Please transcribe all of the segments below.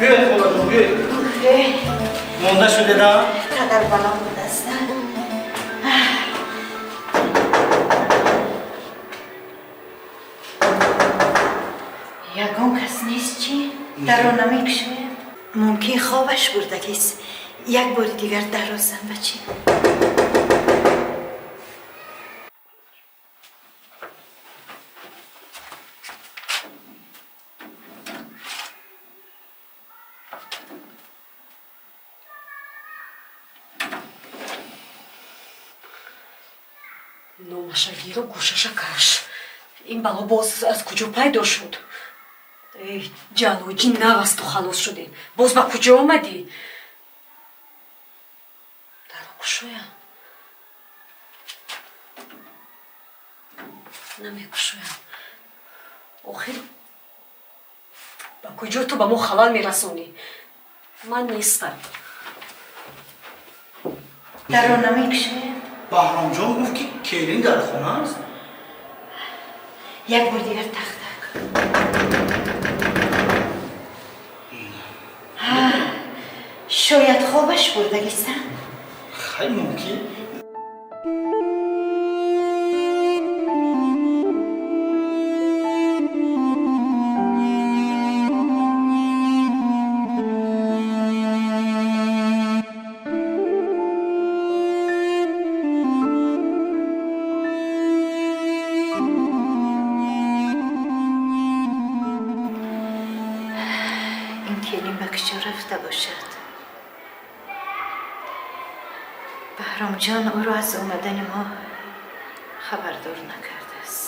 Биёед, холаҷон, биёед. Монда шудеда? Қадар баланд будаст. Ягон кас нест, чӣ? Дарро намекушояд. Мумкин, хобаш бурдагист. Як бори дигар дарро зан, бачи. Номаша гиру гӯшаша каш. Ин бало боз аз куҷо пайдо шуд? Эй, ҷалоҷи, нав аз ту халос шудем, боз ба куҷо омадӣ? Даро кушоям, намекушоям. Охир ба куҷо ту ба мо халал мерасонӣ? Ман нестам. Дарро намекушояд. Баҳромҷон гуфт, ки келин дар хона аст. Як бор дигар тақ-тақ. Шояд хобаш бурдагиста. Хай, мумкин. Ин келин ба куҷо рафта бошад? Баҳромҷон ӯро аз омадани мо хабардор накардааст.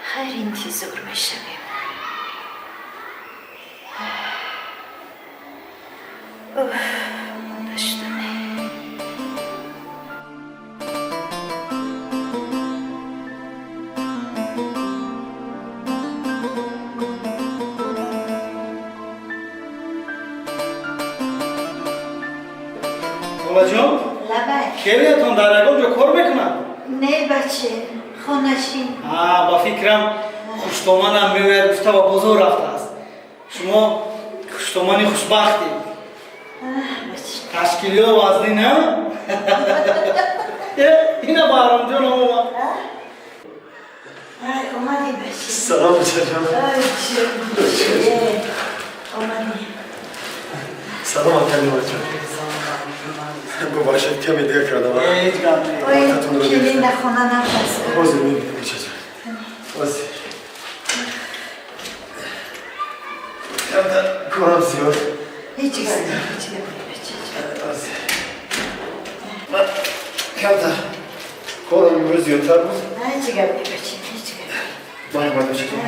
Хайр, интизор мешавем. Уф, монда шудаме. Холаҷон. Лабай. Келинатон дар ягон ҷо кор мекунад? Не, баче, хонашин. Ба фикрам, хуштоманам меояд гуфта, ба бозор рафтааст. Шумо хуштомани хушбахтед. Баче. Ташкилиё вазнин, а? Э, ина Баҳромҷон омад. Ай, омадӣ, баче. Салом, чашам. Ай, ҷон, омадӣ. Салом, акалимаҷон. Бубахшед, каме дер кардам. Ҳеҷ гап не. Ой, Вақтатонро келин гирифтам. дар хона нафас. Ҳозир мебинем, чашам, ҳозир. Камтар корам зиёд. Ҳеҷ гап не, ҳеҷ гап не, баче. Ҳозир. Ман камтар корам имрӯз зиёдтар буд. Ҳеҷ гап не, баче, ҳеҷ гап не. Марҳамат, бачаҷон.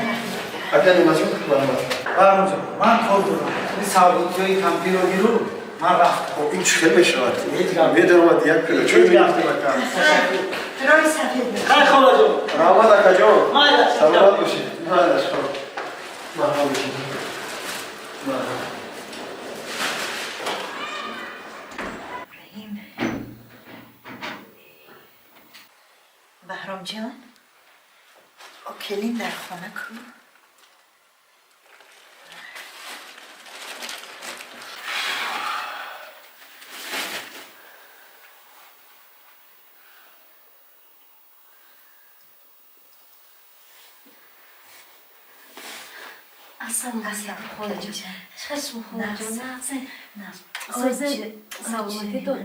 Акалимаҷон, марҳамат. Баҳромҷон, ман кор дорам. Ин савдотиҳои кампиро гиру. Ман рафтам. Ин чӣ хел мешавад? Медаромад як пиёла чой мегирифтем, ака. Роҳи сафед. Хай, холаҷон. Раҳмат, акаҷон. Майлаш. Саломат бошед. Майлаш, хоб. Марҳабо бошед. Марҳабо. Раҳим, Баҳромҷон, келин дар хона ку? Ассалому алайкум, холаҷон. Чӣ шумо, холаҷон, нағзе? Нағз. Созе, саломатитон?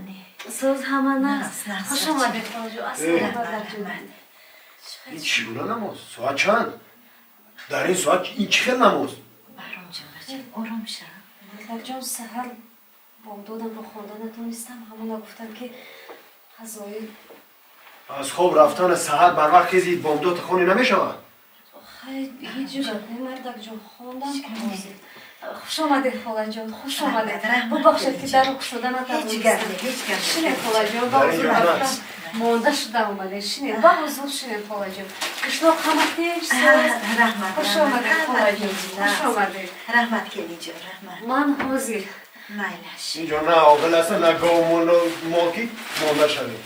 Соз, ҳама нағз? Нағз, Хуш омадед, холаҷон. Ассалому алайкум. Ин чӣ гуна намоз? Соат чанд? Дар ин соат ин чӣ хел намоз? Баҳромҷон, бачам, ором шав. Мардакҷон, саҳар бомдодамро хонда натонистам, ҳамона гуфтам, ки қазои. Аз хоб рафтана саҳар барвақт хезид, бомдод хони намешавад? Хай, ҳеҷ ҷуръат не, мардакҷон, хондам ҳозир. Хуш омадед, холаҷон, хуш омадед. Бубахшед, ки дарро кушода Ҳеҷ гап натавонистам. не, ҳеҷ гап не. Шинед, холаҷон, ба Дар ҳузур. ин ҷо Рафтам, нест. монда шуда омадед. Шинед, ба ҳузур шинед, холаҷон. Қишлоқ ҳама тинч, соз? Раҳмат. Хуш омадед, холаҷон, хуш омадед. Раҳмат, келинҷон, раҳмат. Ман ҳозир. Майлаш. Инҷо на оғил аст, на гову мол, ки монда шавед.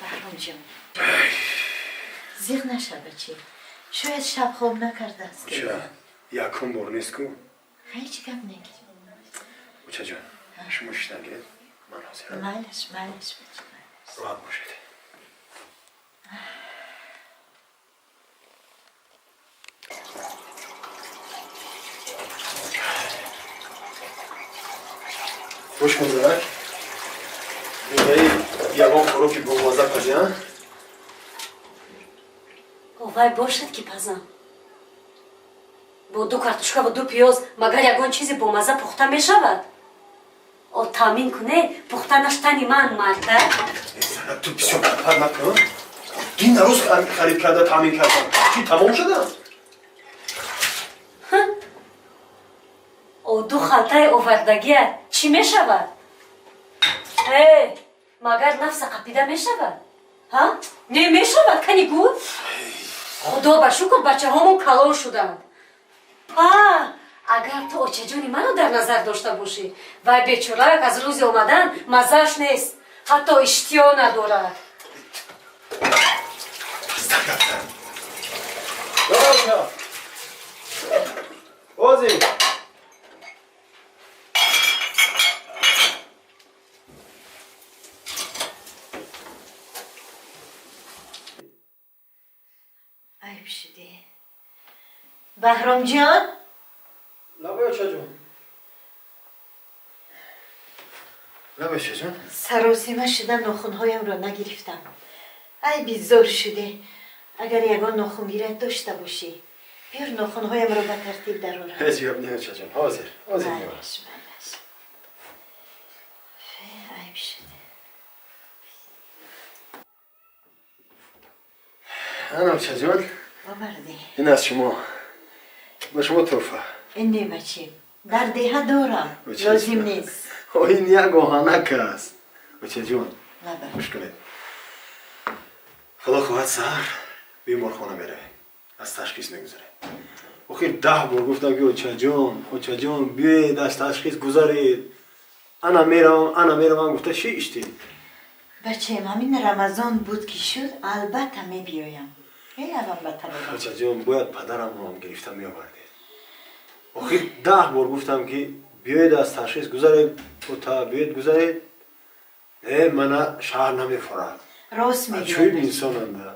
Баҳромҷон, зиқ наша, бачи. Шояд шаб хоб накардааст. Уча, якум бор нест ку. Ҳеҷ гап не. Учаҷон, шумо шиштан гиред, ман ҳозирам. Майлаш, майлаш, бачи, майлаш. Роҳат бошед. Гӯш кун, занак, инаи ягон хӯроки бомазза пазиан. Вай бошад, ки пазам. Бо ду картошка ва ду пиёз магар ягон чизе бомазза пухта мешавад? О, таъмин куне, пухтанаш тани ман, марда. Занак, ту бисёр парпар накун. Дина рӯз харид карда, таъмин кардам, чӣ, тамом шудам? О, ду халтаи овардагия чӣ мешавад? Э, магар нафса қапида мешавад? Ҳа, не мешавад? Кани гӯ. Худо ба шукр, бачаҳомон калон шуданд. А агар ту очаҷони маро дар назар дошта бошӣ, вай бечорак аз рӯзи омадан маззааш нест, ҳатто иштиҳо надорад. Пастар гафтан. Оча, озӣ. Айб шуде, Баҳромҷон. Лабай, очаҷон, лабай, очаҷон. Саросима шуда, нохунҳоямро нагирифтам. Айби зор шуде. Агар ягон нохунгирак дошта бошӣ, биёр, нохунҳоямро ба тартиб дарорам. Ҳеҷ гап не, очаҷон, ҳозир, ҳозир меорам. Майлаш, майлаш. Фе, айб шуде. Ана, очаҷон. Овардӣ? Ин аз шумо, ба шумо тӯҳфа. Ин не, бачи, дар деҳа дорам. Очаҷон. Лозим нест. О, ин як оҳанак аст, очаҷон. Лаба. Гӯш кунед, худо хоҳад, саҳар беморхона меравем, аз ташхис мегузарем. Охир 10 бор гуфтам, ки очаҷон, очаҷон, биёед, аз ташхис гузаред, ана меравам, ана меравам, гуфта шиштед. Бачаем, ҳамин Рамазон буд ки шуд, албатта мебиёям, меравам ба табобат. Очаҷон, бояд падарамро гирифта меовардед. Охир 10 бор гуфтам, ки биёед, аз ташхис гузаред, ота, биёед, гузаред. Э, мана шаҳр намефорад. Рост Чӯиб мегӯяд. Инсонанда.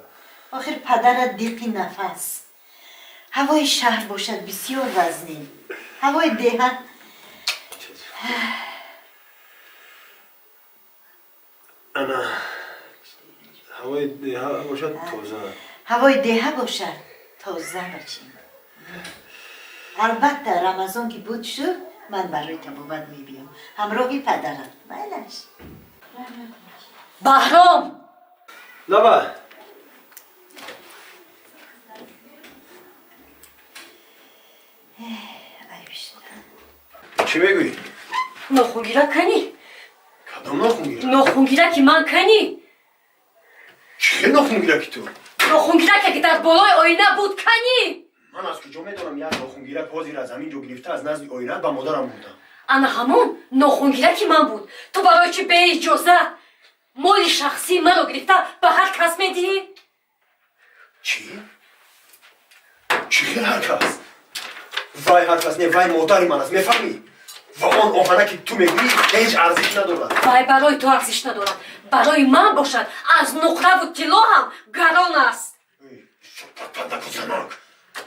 Охир падарат диқи нафас. Ҳавои шаҳр бошад, бисёр вазнин, ҳавои деҳа. Ана, ҳавои деҳа бошад, тоза. Ҳавои деҳа бошад, тоза, бачим. Албатта, Рамазон ки буд шуд, ман барои табобат мебиём ҳамроҳи падарам. Майлаш. Баҳром! Лаба. Айб шуда. Чӣ мегӯӣ? Нохунгира кани? Кадом нохунгира? Нохунгираки ман кани? Чӣ хел нохунгираки ту? Нохунгираке ки дар болои оина буд кани? Ман аз куҷо медонам? Як нохунгирак ҳозир аз ҳамин ҷо гирифта, аз назди оина ба модарам бурдам. Ана ҳамон нохунгираки ман буд. Ту барои чӣ беиҷоза моли шахсии маро гирифта ба ҳар кас медиҳӣ? Чӣ? Чӣ хел ҳар кас? Вай ҳар кас не, вай модари ман аст, мефаҳмӣ? Ва он оҳана ки ту мегӯӣ, ҳеҷ арзиш надорад. Вай барои ту арзиш надорад, барои ман бошад, аз нуқраву тилло ҳам гарон аст. Занак,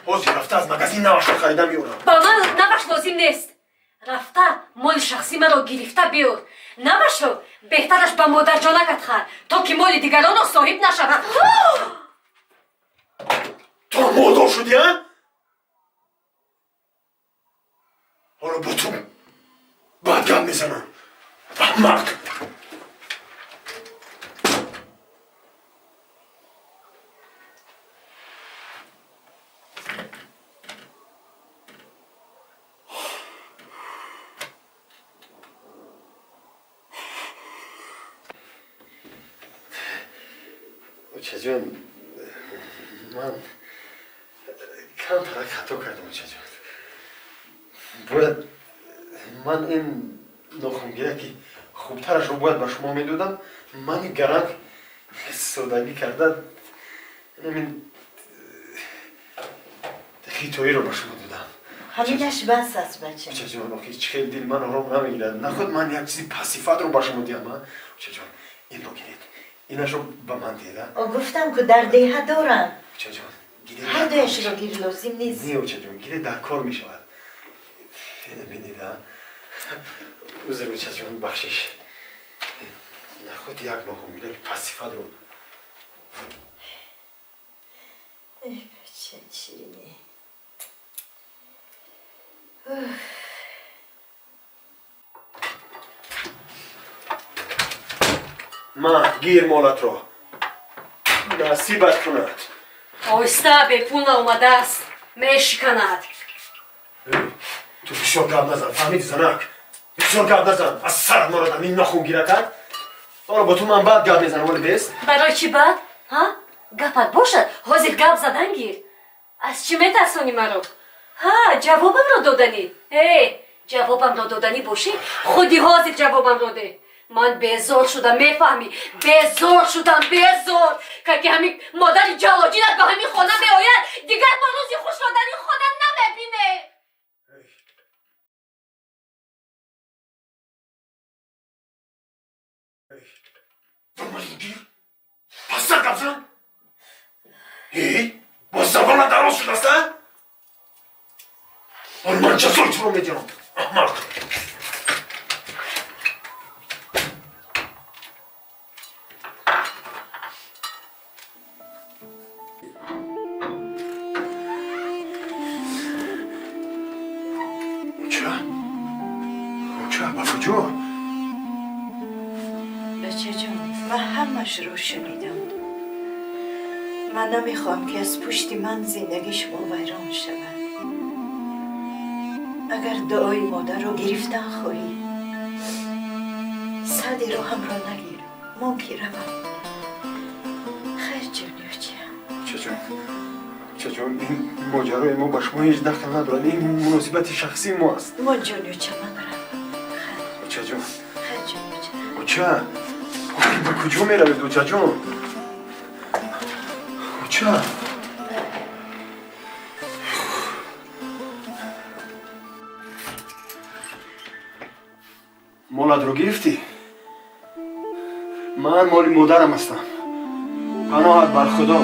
ҳозир рафта аз магазин навашро харида меорам. Ба ман наваш лозим нест. Рафта моли шахсии маро гирифта биёр. Навашро беҳтараш ба модарҷонакат хар, то ки моли дигаронро соҳиб нашавад. Ту молдор шудӣ, а? Ҳоло бо ту бад гап мезанам, аҳмақ. Очаҷон, ман камтарак хато кардам, очаҷон. Бояд ман ин нохунгираки хубтарашро бояд ба шумо медодам. Мани гаранг содагӣ карда ин хитоиро ба шумо додам. Ҳаминаш бас аст, бача. Очаҷон, охи чӣ хел дил ман ором намегирад. Наход ман як чизи пасифатро ба шумо диҳам, а? Очаҷон, инро гиред, инашро ба ман диҳед, а? О, гуфтам ку, дар деҳа дорам. Очаҷон, гиред. Ҳар дуяшро гир, лозим нест. Не, очаҷон, гиред, дар кор мешавад. Ина бинед, а? Узр, очаҷон, бахшиш. Наход як нохунгираки пасифатро. Эй, бача ширинӣ. Ма, гир молатро, насибат кунад. Оҳиста, бепул наомадааст, мешиканад. Ту бисёр гап назан, фаҳмиди, занак? Бисёр гап назан, аз сарат морадам ин нохунгиракат. Ҳоло бо ту ман бад гап мезанам, оли бест. Барои чӣ бад, ҳа? Гапат бошад, ҳозир гап задан гир. Аз чӣ метарсонӣ маро, ҳа? Ҷавобамро доданӣ? Э, ҷавобамро доданӣ бошӣ, худи ҳозир ҷавобамро де. Ман безор шудам, мефаҳмӣ? Безор шудам, безор. Ки ҳамин модари ҷалоҷинат ба ҳамин хона меояд, дигар мо рӯзи хушро дар ин хона намебинем. Пастар гап зан? Бо забонат дароз шудааст, а? Ҳоло ман ҷазои туро медиҳам, аҳмақ. Оча, оча, ба куҷо? Бачаҷон, ман ҳамашро шунидам. Ман намехоҳам, ки аз пушти ман зиндагии шумо вайрон шавад. Агар дуои модарро гирифтан хоҳӣ, сади роҳамро нагир, мон ки равам. Хайр, ҷони оча. Очаҷон, очаҷон, ин моҷарои мо ба шумо ҳеҷ дахл надорад. Ин муносибати шахсии мо аст. Мон, ҷони оча, ман равам. Хайр. Очаҷон. Хайр, ҷони оча. Оча, ба куҷо меравед, очаҷон? Оча. Молатро гирифтӣ? Ман моли модарам ҳастам. Паноҳат бар Худо.